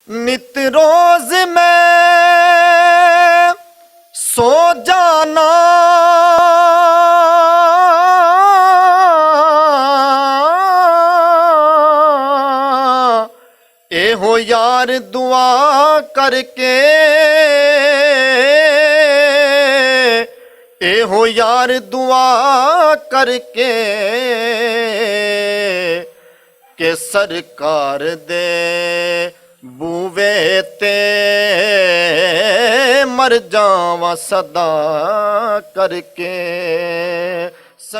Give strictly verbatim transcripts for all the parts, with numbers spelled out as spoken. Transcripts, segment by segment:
نت روز میں سو جانا، اے ہو یار دعا کر کے، اے ہو یار دعا کر کے، کہ سرکار دے بوے تے مر جاواں صدا کر کے۔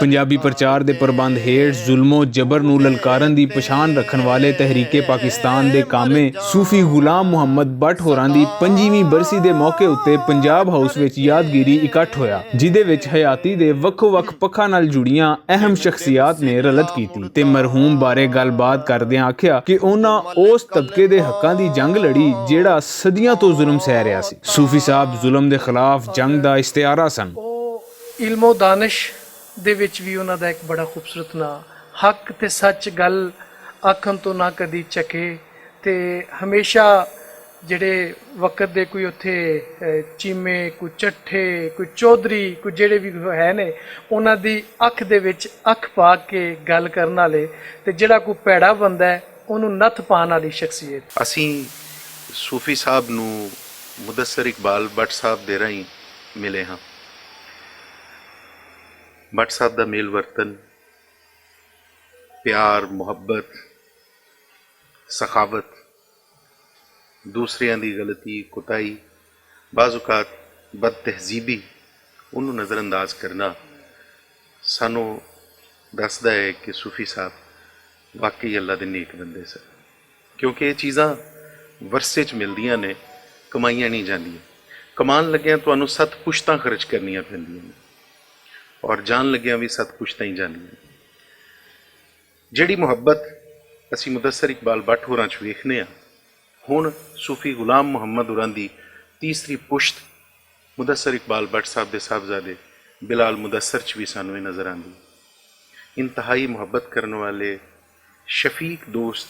پنجابی پرچار دے پربند ہیٹھ ظلم و جبر نوں للکارن دی پچھان رکھن والے تحریک پاکستان دے کامے صوفی غلام محمد بٹ ہوراں دی پنجیویں برسی دے موقع اتے پنجاب ہاؤس وچ یادگیری اکٹھ ہویا، جدے وچ حیاتی دے وکھو وکھ پکھاں نال جڑیاں اہم شخصیات نے رلت کیتی تے مرحوم بارے گل بات کردیاں آکھیا کہ انہاں اس طبقے دے حقاں دی جنگ لڑی جیڑا صدیاں تو ظلم سہ رہیا سی۔ صوفی صاحب ظلم دے خلاف جنگ دا استعارہ سن۔ او علم و دانش دے وچ وی انہاں دا ایک بڑا خوبصورت ناں، حق تے سچ گل آکھن تو نہ کدی چکے۔ تے ہمیشہ جڑے وقت دے کوئی اتھے، اے، چیمے، کوئی چٹھے، کوئی چودھری، کوئی جڑے وی ہے نے، انہاں دی اکھ دے وچ اکھ پا کے گل کرن والے، تے جڑا کوئی پیڑا بندہ ہے، انہوں نتھ پان والی شخصیت۔ اسی صوفی صاحب نو مدثر اقبال بٹ صاحب دے راہیں ملے ہاں۔ بٹ صاحب دا میل ورتن، پیار، محبت، سخاوت، دوسریاں دی غلطی، کوتاہی، بعض اوقات بد تہذیبی، انہوں نظر انداز کرنا سانوں دسدا ہے کہ صوفی صاحب واقعی اللہ دے نیک بندے سن۔ کیونکہ یہ چیزاں ورثے چ ملدیاں نے، کمائیاں نہیں جاندیاں۔ کمان لگیاں تانوں ست پشتاں خرچ کرنیاں پیندیاں نے، اور جان لگیاں بھی ست پشتاں ہی جاندیاں نے۔ جیڑی محبت اسی مدثر اقبال بٹ ہوراں چ ویکھنے ہاں، ہن صوفی غلام محمد ہوراں دی تیسری پشت مدثر اقبال بٹ صاحب دے صاحبزادے بلال مدثر چ وی سانوں اے نظر آندی۔ انتہائی محبت کرن والے شفیق دوست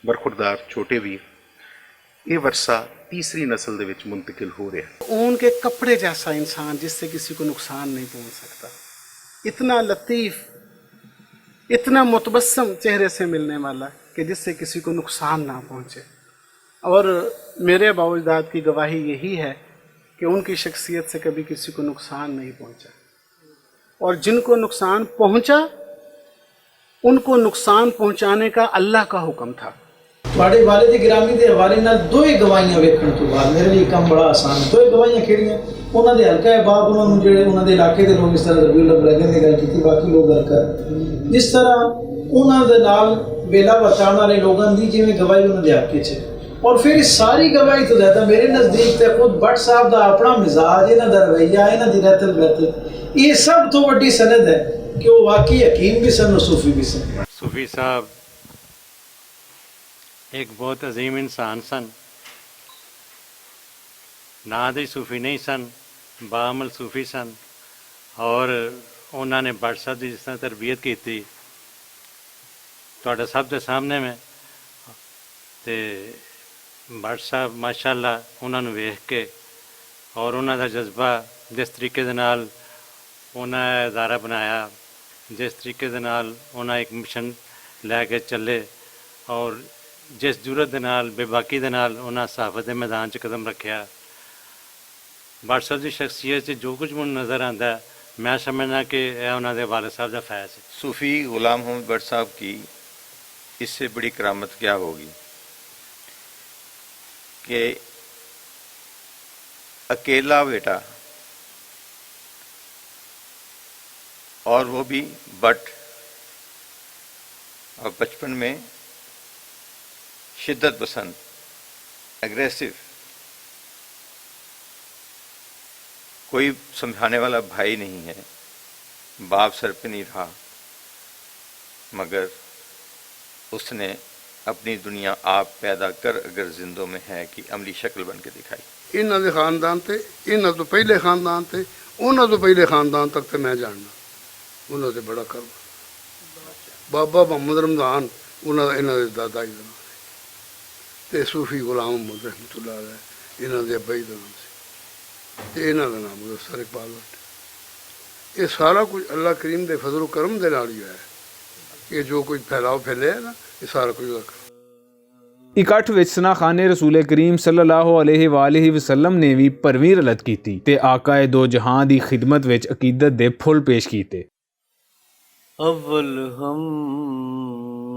برخوردار چھوٹے ویر، اے ورثہ تیسری نسل دے وچ منتقل ہو رہیا ہے۔ اون کے کپڑے جیسا انسان جس سے کسی کو نقصان نہیں پہنچ سکتا، اتنا لطیف، اتنا متبسم چہرے سے ملنے والا کہ جس سے کسی کو نقصان نہ پہنچے۔ اور میرے باوجداد کی گواہی یہی ہے کہ ان کی شخصیت سے کبھی کسی کو نقصان نہیں پہنچا، اور جن کو نقصان پہنچا، ان کو نقصان پہنچانے کا اللہ کا حکم تھا۔ تہاڈے والد گرامی دے حوالے نال دوئے گواہیاں ویکھن تو بعد میرے لیے کم بڑا آسان ہے۔ دوئے گواہیاں کہڑیاں؟ انہاں دے حلقہ احباب، انہاں نوں جڑے انہاں دے علاقے دے لوگ، اس طرح ربیع الاول بریدن دی گل کیتی، باقی لوگ حلقہ، جس طرح انہاں دے نال ویلا ورتان والے لوگاں دی جویں گواہی انہاں دے حق وچ ہے۔ اور پھر اس ساری گواہی تو زیادہ میرے نزدیک تے خود بٹ صاحب دا اپنا مزاج، انہاں دا رویہ، انہاں دی رہتل بہتل، یہ سب تو وڈی سند ہے کہ وہ واقعی حکیم بھی سن اور صوفی بھی سن۔ صوفی صاحب ایک بہت عظیم انسان سن۔ نہ دے صوفی نہیں سن، باعمل صوفی سن۔ اور انہاں نے بٹ صاحب دی جس طرح تربیت کیتی، تہاڈا سب دے سامنے میں، تے بٹ صاحب ماشاءاللہ انہاں نوں ویکھ کے اور انہاں دا جذبہ، جس طریقے دے نال انہاں ادارہ بنایا، جس طریقے دے نال انہاں ایک مشن لے کے چلے اور جس جرات دے نال، بے باکی دے نال انہاں صحافت دے میدان چ قدم رکھیا۔ بٹ صاحب دی شخصیت چ جو کچھ مینوں نظر آندا ہے، میں سمجھنا کہ اے انہاں دے والد صاحب دا فیض ہے۔ صوفی غلام محمد بٹ صاحب کی اس سے بڑی کرامت کیا ہوگی کہ اکیلا بیٹا اور وہ بھی بٹ، اور بچپن میں شدت پسند، اگریسو، کوئی سمجھانے والا بھائی نہیں ہے، باپ سر پہ نہیں رہا، مگر اس نے اپنی دنیا آپ پیدا کر اگر زندوں میں ہے کہ عملی شکل بن کے دکھائی۔ انہاں دے خاندان تے، انہاں تو پہلے خاندان تے، انہاں تو پہلے خاندان تک تے میں جاننا، انہاں تے بڑا کرم۔ بابا محمد رمضان، انہاں دا، انہاں دے دادا جی دا نام۔ تے صوفی غلام محمد رحمت اللہ علیہ، انہاں دے ابا جی دا نام سی۔ تے انہاں دا نام مظفر اقبال بٹ۔ یہ سارا کچھ اللہ کریم دے فضل و کرم دے نال ہی ہویا ہے۔ یہ جو کچھ پھیلاؤ پھیلے ہے نا، یہ سارا کچھ اللہ کرم۔ اکٹھ وچ ثنا خان نے رسول کریم صلی اللہ علیہ وآلہ وسلم نے وی پرویں رلت کیتی تے آقا دو جہاں دی خدمت وچ عقیدت دے پھل پیش کیتے۔ اول حمد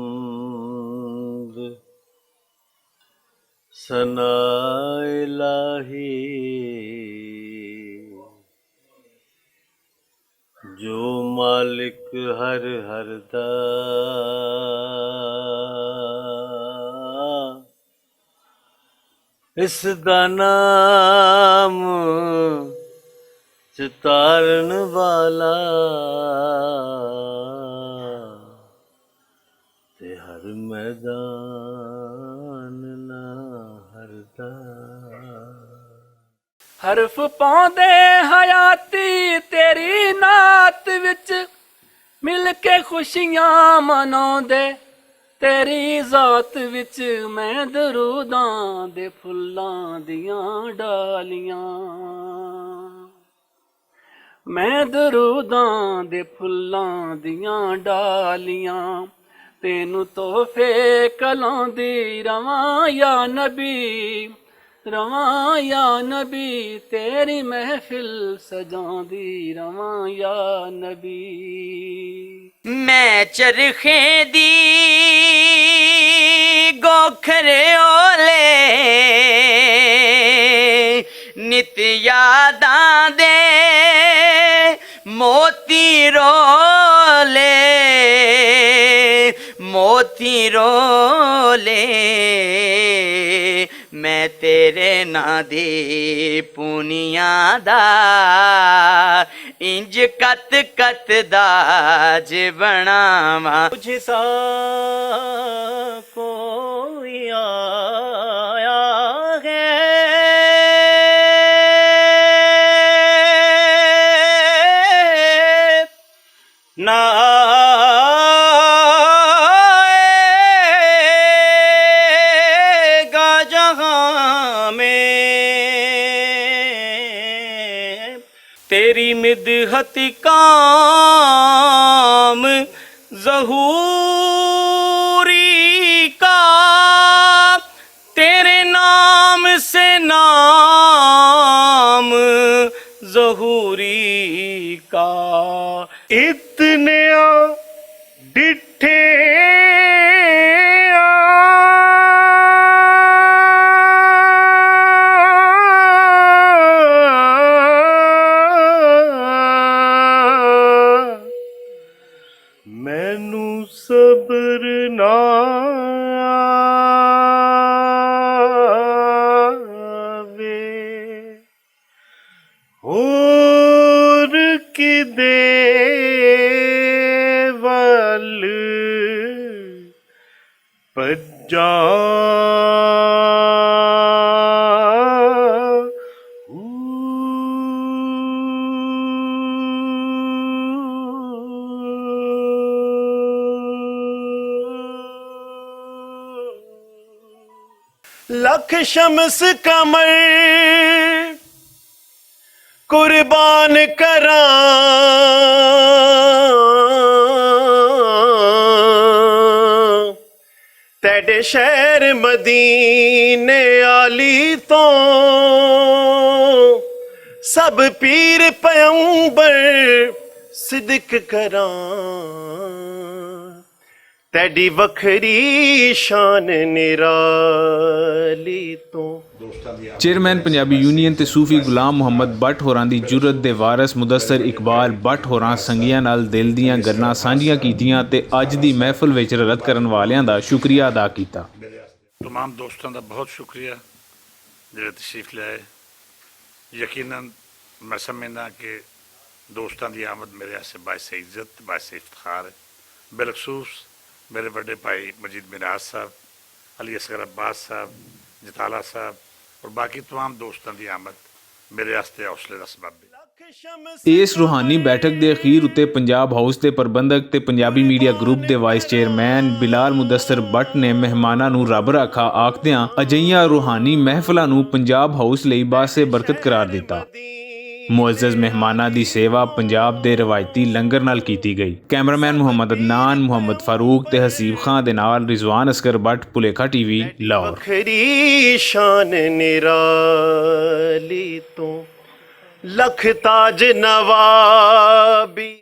ثنا الہی، جو مالک ہر ہر دا، اس دا نام چتارن والا، تے ہر میدان نہ ہردا۔ حرف پاؤندے حیاتی تیری نعت وچ، مل کے خوشیاں مناؤندے تیری ذات وچ۔ میں دروداں دے پھلاں دیاں ڈالیاں، میں دروداں دے پھلاں دیاں ڈالیاں، تینوں تحفے کلاں دی رواں یا نبی، رواں یا نبی، تیری محفل سجاندی رواں یا نبی۔ میں چرخے دی گوکھر اولے، نت یاداں دے موتی رولے، موتی رولے۔ میں تیرے ناں دی پونیاں دا انج کت کت داج بناواں۔ تجھ سا کوئی آیا ہے نہ آئے گا جہاں میں۔ تیری مدحت کام ظہوری کا، تیرے نام سے نام ظہوری کا۔ اتنے ڈٹھے آ۔ مینوں صبر نہ آوے، ہور کدے ول پجاں۔ لکھ شمس قمر قربان کراں، تیڈے شہر مدینے آلی توں، سب پیر پیغمبر صدق کراں۔ تیڈی وکھری شان نرالی توں۔ چیئرمین پنجابی یونین تے صوفی غلام محمد بٹ ہوراں دی جرت دے وارث مدثر اقبال بٹ ہوراں سنگیاں نال دل دیاں گلاں سانجھیاں کیتیاں تے اج دی محفل وچ رلت کرن والیاں دا شکریہ ادا کیتا۔ تمام دوستاں دا بہت شکریہ جڑے تشریف لے آئے۔ یقیناً میں سمجھنا کہ دوستاں دی آمد میرے واسطے باعث عزت، باعث افتخار ہے۔ بالخصوص میرے بڑے بھائی مجید مناز صاحب، علی اصغر عباس صاحب، جتالا صاحب اور باقی تمام دوستاں دی آمد میرے واسطے حوصلے دا سبب ہے۔ اس روحانی بیٹھک دے اخیر اتے پنجاب ہاؤس دے پربندک تے پنجابی میڈیا گروپ دے وائس چیئرمین بلال مدثر بٹ نے مہماناں نوں رب رکھا آکھدیاں اجہیاں روحانی محفلاں نوں پنجاب ہاؤس لئی باعث برکت قرار دتا۔ معزز مہماناں دی سیوا پنجاب دے روایتی لنگر نال کیتی گئی۔ کیمرامین محمد عدنان، محمد فاروق تے حسیب خان دے نال رضوان اصغر بٹ، پلیکھا ٹی وی، لاہور۔ وکھری شان نرالی تو لکھ تاج نوابی۔